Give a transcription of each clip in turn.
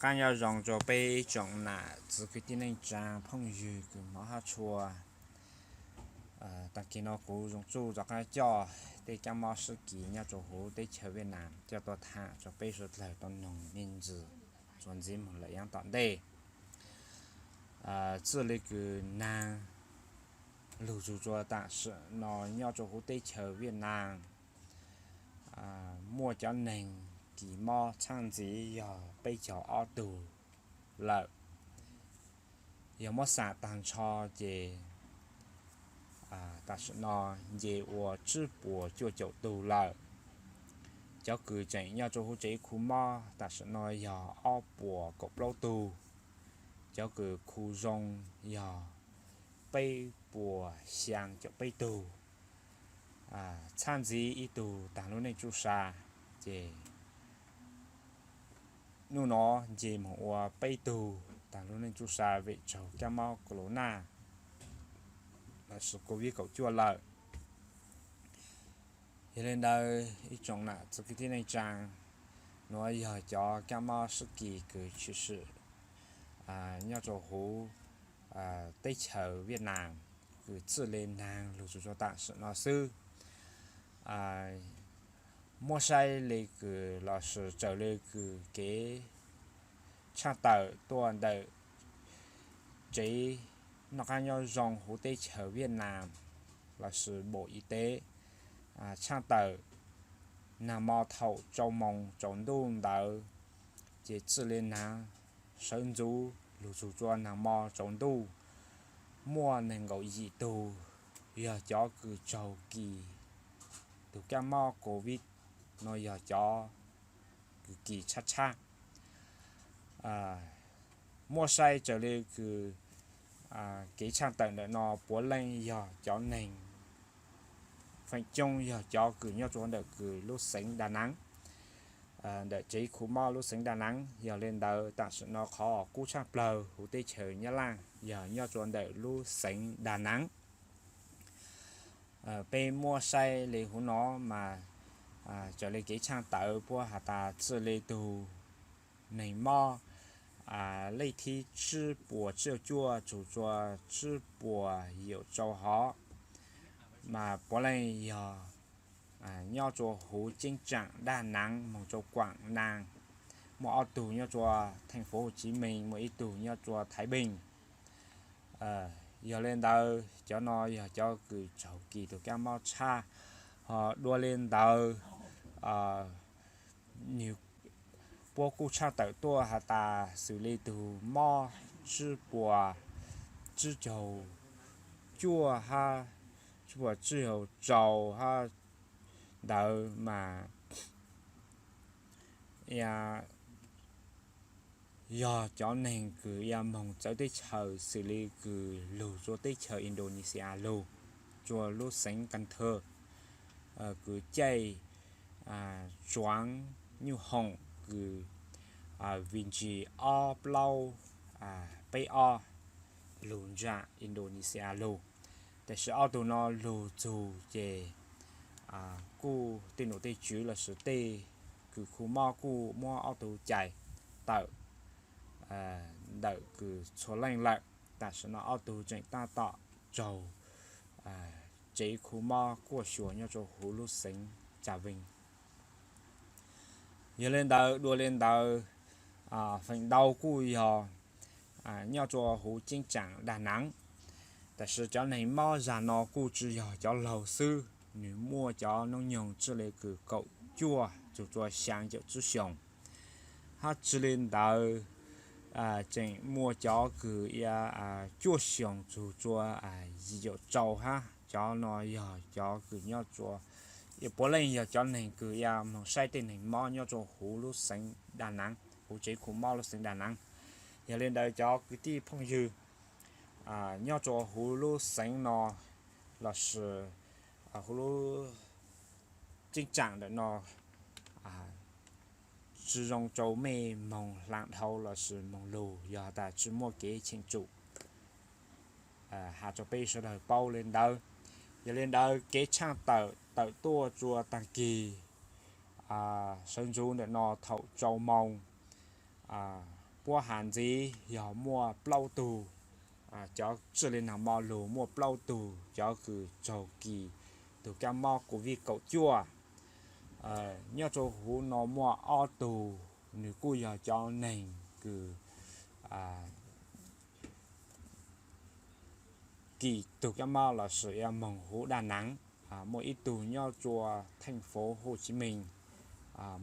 Qab nyob zoo rau peb ib tsoom nam txiv kwv tij neej tsaa phooj ywg kws hmov hab tshua. Taag kis no kuv Zoo Tsuj rov qaab coj tej kaab mob sib kis nyob rua huv teb chaws Viaj Nam coj tuaj thaam rua peb suav dlawg tau noog me ntsis txuas ntxiv moog lawm yav tom ntej. Txwj le kws naag lug txug rua taam sim no nyob rua huv teb chaws Viaj Nam, muaj cov neeg kis mob tshaaj ntxiv yog peb caug ob tug lawm. Yog muab xam taag nrho ces taam sim no nce ua tsib puas cuaj caum tug lawm. Cov kws tseem nyob rua huv tsev khu mob taam sim no yog ob puas kaum plaub tug. Cov kws khu zoo yog peb puas xyaa caum peb tug. Tshaaj ntxiv ib tug taag lub neej tsuj sa, ces nub no nce moog ua peb tug taag lub neej tsuj sa vim tsaug kaab mob corona lossis covid kaum cuaj lawm. Yog le ntawd ib tsoom nam txiv kwv tij neej tsaa, nuav yog cov kaab mob sib kis kws tshwm sim nyob rua huv teb chaws Viaj Nam kws txwj le naag lug txug rua taam sim no xwb. Muab saib le kws lossis raws le kws kev tshaaj tawm tuaj ntawm tsev noj qaab nyob zoo huv teb chaws Viaj Nam lossis Bộ Y tế tshaaj tawm, naag mo thaum rau moos tsaus ntuj ntawd ces txwj le naag sawv ntxuv lug txug rua naag mo tsaus ntuj, muaj nees nkaum yim tug yog cov kws tsaug kis tug kaab mob covid no yog cov kws kis tshab tshab. Muab saib raws le kws kev tshaaj tawm ntawm no puav leej yog cov neeg feem coob yog cov kws nyob rua ntawm kws lub xeev Đà Nẵng, ntawm tsev khu mob lub xeev Đà Nẵng. Yog le ntawd taam sim no qhov kub tshaaj plawg huv teb chaws Nyab Laj yog nyob rua ntawm lub xeev Đà Nẵng. Peb muab saib le huv no mas raws le kev tshaaj tawm puab has tas txwj le tug neeg mob leej thib tsib puas tsib caug cuaj txug rua tsib puas yim caum rau hov, mas puav leej yog nyob rua huv cheeb tsam Đà Nẵng moog rua Quảng Nam, muaj ob tug nyob rua thành phố Hồ Chí Minh, muaj ib tug nyob rua Thái Bình. Yog le ntawd cov no yog cov kws tsaug kis tug kaab mob tshaj. Ho dua le ntawd, nwg puab kuj tshaaj tawm tuaj has tas xws le tug mob tsib puas tsib caug cuaj hab tsib puas tsib caug rau hab ntawd mas yog cov neeg kws moog txawv teb chaws xws le kws lug rua teb chaws Indonesia lug, rua lub xeev Cần Thơ, kws caij tsuav nyuj hoom kws vim ntsis ob plaub peb ob lug ntsam Indonesia lug. Tab sis ob tug no lug txug ces kuj tej nom tej tswv lossis tej kws khu mob kuj muab ob tug cais tawm ntawm kws txhua leej lawm. Tam sim no ob tug tseem tab tom raug tsev khu mob kuaj xyuas nyob rua huv lub xeev Trà Vinh. Yog le ntawd dua le ntawd, feem ntau kuj yog nyob rua huv cheeb tsam Đà Nẵng. Tab sis cov neeg mob zag no kuj tsi yog cov laug xwb, nwg muaj cov noob nyoog tsi le kws kaum cuaj txug rua xyaa caum tsib xyoos, hab tsi le ntawd tseem muaj cov kws ia cuaj xyoos txug rua yim caum rau hab. Cov no yog cov kws nyob rua, puav leej yog cov neeg kws ia moog saib tej neeg mob nyob rua huv lub xeev Đà Nẵng, huv tsev khu mob lub xeev Đà Nẵng. Yog le ntawd cov kwv tij phooj ywg nyob rua huv lub xeev no lossis huv lub cheeb tsam ntawm no, tsi zoo rua mej moog hla dhau lossis moog lug yog tas tsi muaj kev cheem tsum. Has rua peb sawv daws paub le ntawd. Yog le ntawd kev tshaaj tawm tawm tuaj rua taag kis sawv ntxuv ntawm no thaum rau moos Puab has ntxiv yog muaj plaub tug, cov txwj li nag mo lug muaj plaub tug cov kws raug kis tug kab mob COVID kaum cuaj. Nyob rua huv no muaj ob tug, nwg kuj yog cov neeg kws kis tug kab mob lossis moog huv Daj Naav. Muaj ib tug nyob rua theej fuv Huj Tsi Mees,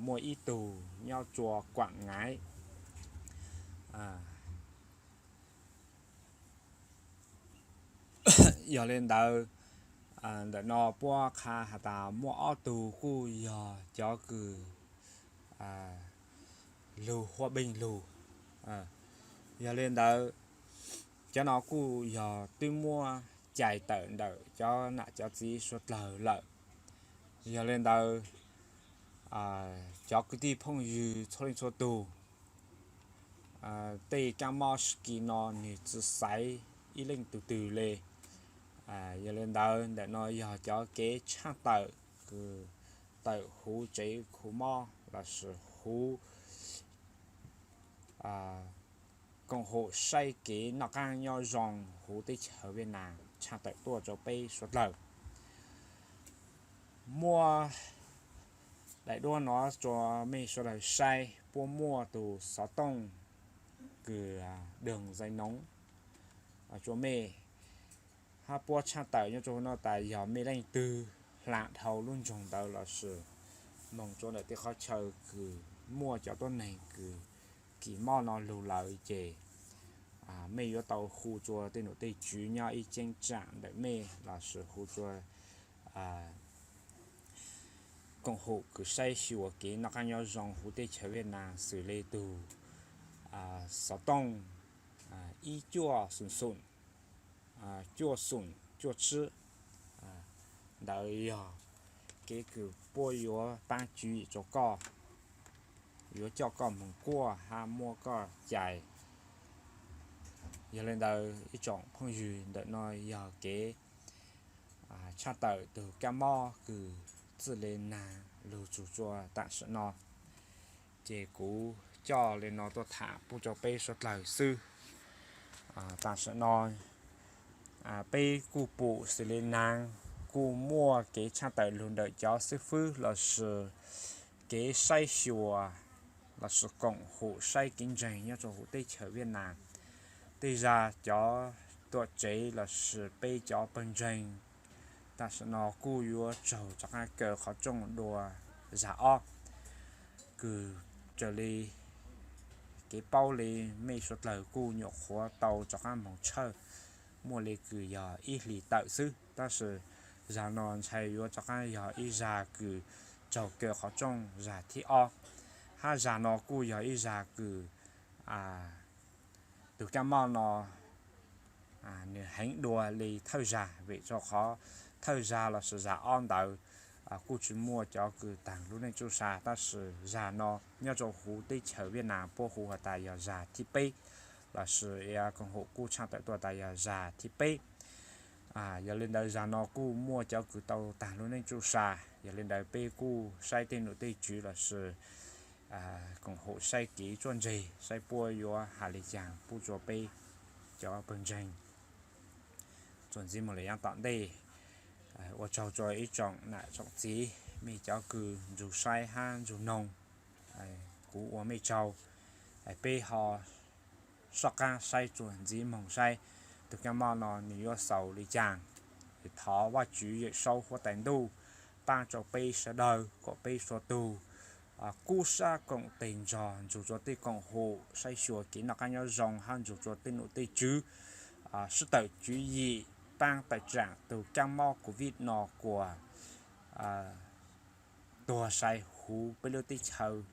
muaj ib tug nyob rua Kuam Ngaiv. Yog le ntawd, ntawm no puab qha has tas muaj ob tug kuj yog cov kws lug Huab Beej lug. Yog le ntawd, cov no kuj yog twb muab cais tawm ntawm cov nam cov txiv suav dlawg lawm. Yog le ntawd, cov kwv tij phooj ywg txhua leej txhua tug, tej kab mob sib kis no nwg tsi xaiv ib leej tug twg le. Yog le ntawd, ntawm no yog cov kev tshaj tawm kws tawm huv tsev khu mob lossis huv koom haum saib kev noj qaab nyob zoo huv teb chaws Viaj Nam tshaj tawm tuaj rua peb suav dlawg. Muab daim duab no rua mej suav dlawg saib, puab muaj tug xov tooj kws doog zais noov rua mej, hab puab tshaj tawm nyob rua huv no tas yog mej leej twg hla dhau lub nroog ntawd lossis moog rua ntawm tej qhov chaw kws muaj cov tuab neeg kws kis mob no lug lawm ces mej yuav tau hu rua tej nom tej tswv nyob ib cheeb tsam ntawm mej lossis hu rua koom haum kws saib xyuas kev noj qaab nyob zoo huv teb chaws Viaj Nam xws le tug xov tooj ib cuaj xoom xoom, cuaj xoom cuaj tsib. Ntawd yog kev kws puab yuav paab tswv yim rua koj, yuav coj koj moog kuaj hab muab koj cais. Yog le ntawd ib tsoom phooj ywg, ntawm no yog kev tshaj tawm tug kab mob kws txwj le nag lug txug rua taam sim no. Ces kuv coj le no tuaj tham pub rua peb suav dlawg xwb. Taam sim no peb kuj pum xws le naav kuj muaj kev tshaj tawm lug ntawm cov xib fwb lossis kev saib xyuas lossis koom haum saib kev ntseeg nyob rua huv teb chaws Viaj Nam. Tej zag cov tuam tsev lossis peb cov pawg ntseeg taam sim no kuj yuav raug rov qaab kaw qhov rooj dua zag ob, kws raws le kev paub le mej suav dlawg kuj nyuam qhuav tau rov qaab moog tshawj muaj le kws yog ib hlis tawm xwb, tab sis zag no ntshai yuav rov qaab yog ib zag kws raug kaw qhov rooj zag thib ob. Hab zag no kuj yog ib zag kws tug kab mob no nwg heev dua le thawj zag, vim rau qhov thawj zag lossis zag ob ntawd kuj tsi muaj cov kws taag lub neej tsuj sa, tab sis zag no nyob rau huv teb chaws Viaj Nam puab hu has tas yog zag thib peb, lossis koom haum kuj tshaj tawm tuaj tas yog zag thib peb. Yog le ntawd zag no kuj muaj cov kws tau taag lub neej tsuj sa. Yog le ntawd peb kuj saib tej nom tej tswv lossis koom haum saib kev tsuaj ntseg saib puab yuav has le caag pub rua peb cov pawg ntseeg txuas ntxiv moog le yav tom ntej. Ua tsaug rua ib tsoom nam tsoom txiv, mej cov kws nrug saib hab nrug noog, kuv ua mej tsaug. Peb ho soj qaab saib txuas ntxiv moog saib tug kab mob no nwg yuav xaus le caag. Thov Vajtswv Yawm Saub Huab Tais Ntuj paab rua peb sawv daws kuas peb suav tug kub sab koom teg nrog nrug rua tej koom haum saib xyuas kev noj qaab nyob zoo hab nrug rua tej nom tej tswv sib tawm tswv yim paab tawm tsaam tug kab mob COVID no kuas tuag sai huv peb lub teb chaws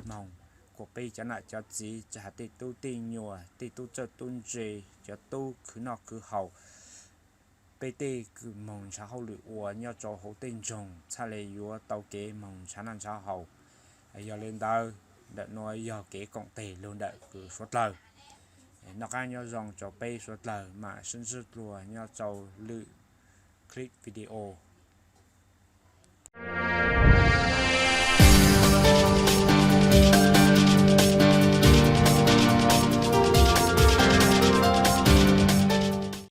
moog, kuas peb cov nam cov txiv tsi has tej tub tej nyuam, tej tub txawj tub ntse, cov tub khwv noj khwv haus, peb tej kws moog nrhav hauj lwm ua nyob rau huv tej nroog txhaj le yuav tau kev moog nrhav noj nrhav haus. Yog le ntawd, ntawm nuav yog kev koom teg lug ntawm kws suav dlawg. Noj qaab nyob zoo rau peb suav dlawg, maam sib ntsib dlua nyob rau lwm clip video.